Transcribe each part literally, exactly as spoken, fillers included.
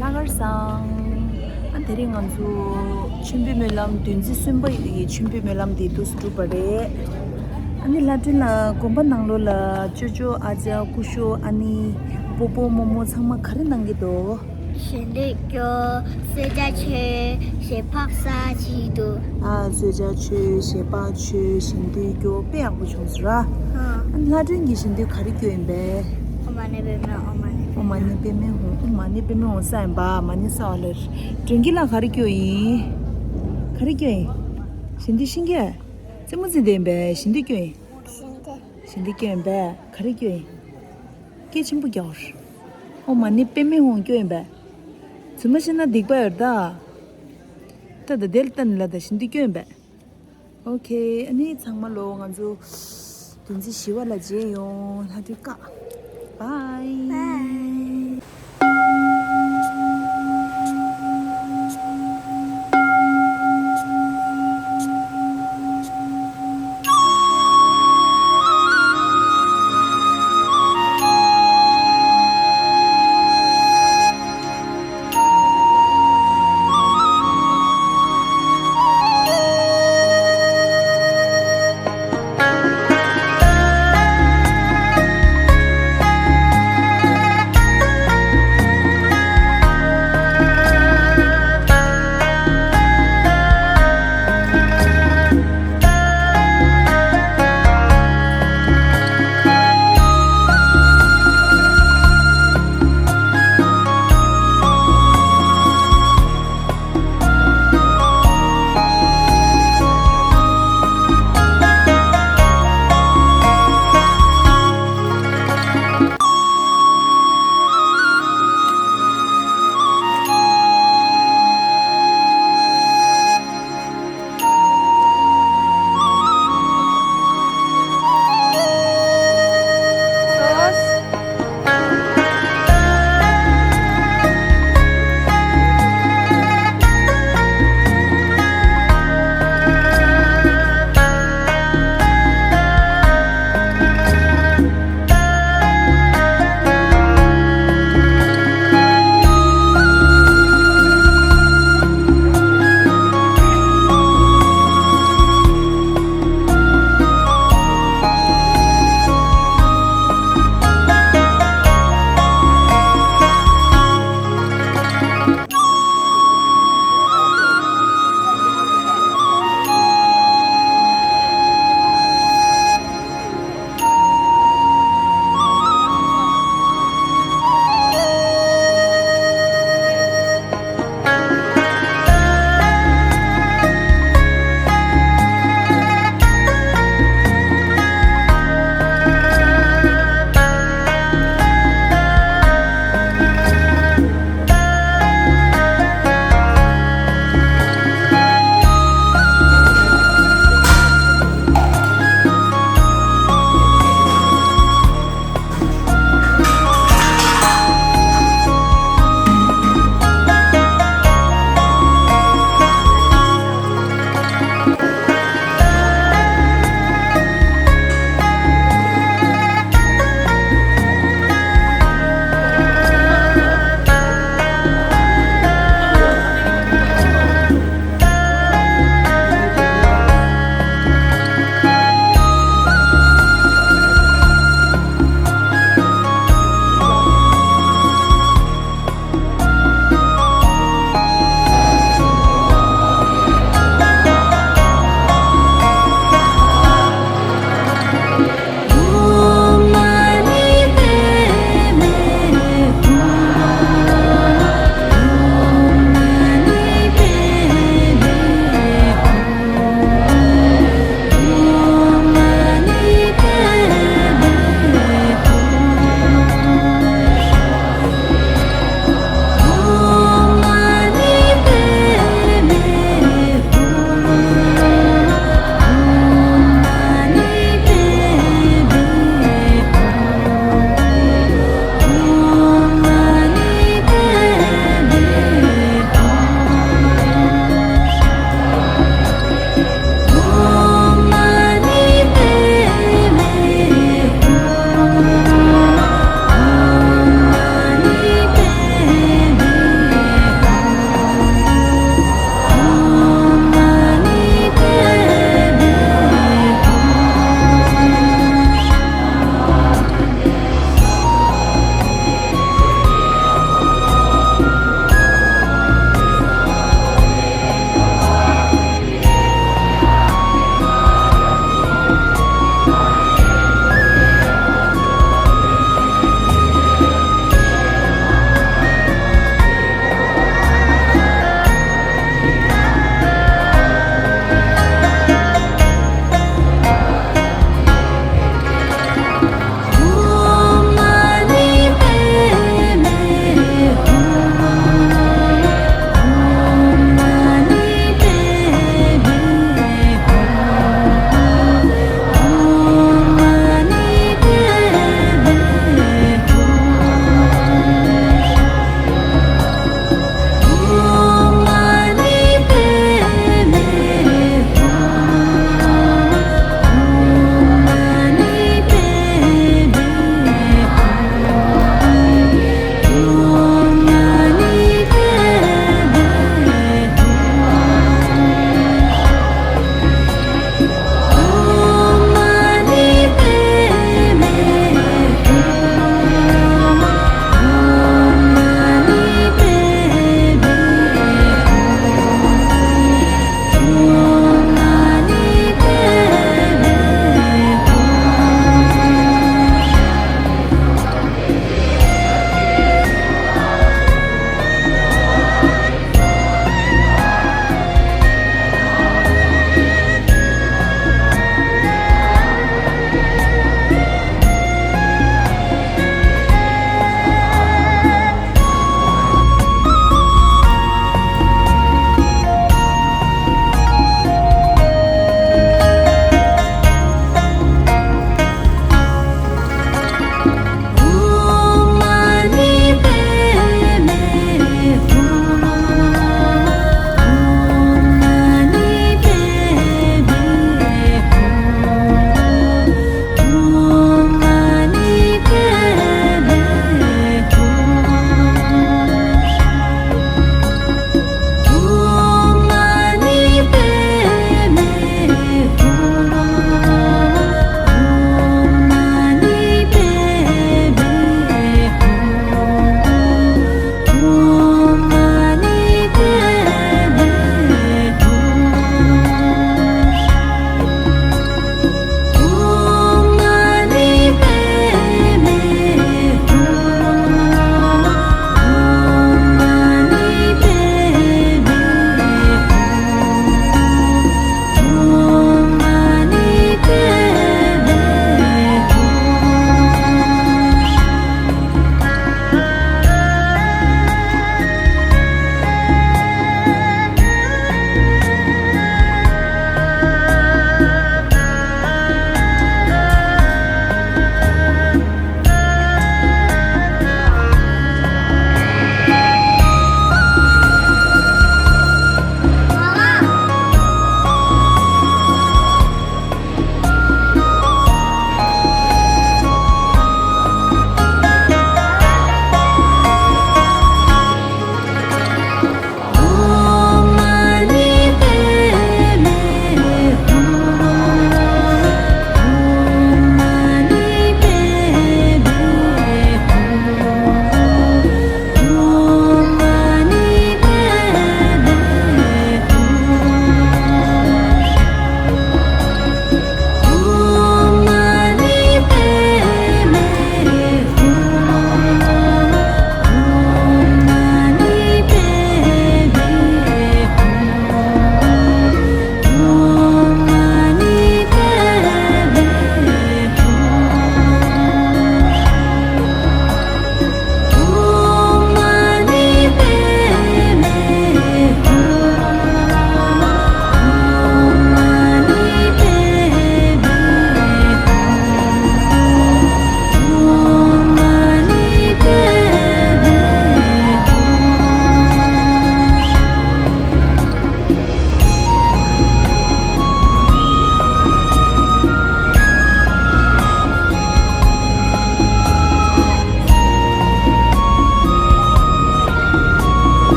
ལྷག་དཀར་བཟང་། ཨ་དེ་རིང་ང་ཚོ་མཆོད་འབུལ་སྨོན་ལམ་བདུན་ཚིགས་གསུམ་པ་ཡི་མཆོད་འབུལ་སྨོན་ལམ་དེ་འདུག་སེ་གྲུབ་པ་རེད། ཨ་ནི་ལྷ་སྒྲོན་ལགས་དགོན་པ་ནང་ལོགས་ལ་ཅོ་ཅོ་ཨ་ཅག་སྐུ་ཞབས་ཨ་ནི་སྤོ་བོ་རྨོ་མོ་ཚང་མ་ག་རེ་གནང་གི་འདུག་ཞལ་འདོན་སྐྱོར། གསོལ་ཇ་མཆོད། ཞལ་འཕགས་ས་བྱེད་འདུག་ཨ་གསོལ་ཇ་མཆོད། ཞལ་འཕགས་མཆོད། ཞལ་འདོན་སྐྱོར། དཔེ་ཡག་པོ་བྱུང་སོང་ར། ཨ་ནི་ལྷ་སྒྲོན་གྱི་ཞལ་འདོན་ག་རེ་སྐྱོར་ཡིན་པས། ཨོཾ་མ་ཎི་པདྨེ་ཧཱུྃ། ཨོཾ་མ་ཎི་པདྨེ་ཧཱུྃ། ཨོཾ་མ་ཎི་པདྨེ་ཧཱུྃ། ཨོཾ་མ་ཎི་པདྨེ་ཧཱུྃ་ས་ཡིན་པ། མ་ཎི་ས་བ་ལ། སྒྲོན་སྐྱིད་ལགས་ག་རེ་སྐྱོར་ཡིན། ག་རེ་སྐྱོར་ཡིན། ཞལ་འདོན་ཤེས་ཀྱི། རྩེད་མོ་རྩེ་བསྡད་ཡིན་པས། ཞལ་འདོན་སྐྱོར་ཡིན། ཞལ་འདོན་སྐྱོར་ཡིན་པས། ག་རེ་སྐྱོར་ཡིན། སྐད་ཆེན་པོ་རྒྱག་འོ། ཨོཾ་མ་ཎི་པདྨེ་ཧཱུྃ་སྐྱོར་ཡིན་པས། རྫུན་མ་བཤད་ན་སྡིག་པ་ཡོད་ད། ད་ད་དེ་ལ་ལྟ་ནི་ལ་ད་ཞལ་འདོན་སྐྱོར་ཡིན་པས། ཨོ་ཁེ། ཨ་ནི་ཚང་མ་ལོ་ང་ཚོ་བདུན་ཚིགས་བཞི་པ་ལ་མཇལ་ཡོང་། ལྷ་སྒྲོན་བཀའ། བཱའི། བཱའི།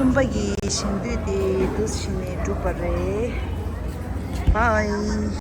སྟོན་པ་གི་ཞལ་འདོན་དེ་འདུག་བྱས་ནས་གྲུབ་པ་རེད། Bye.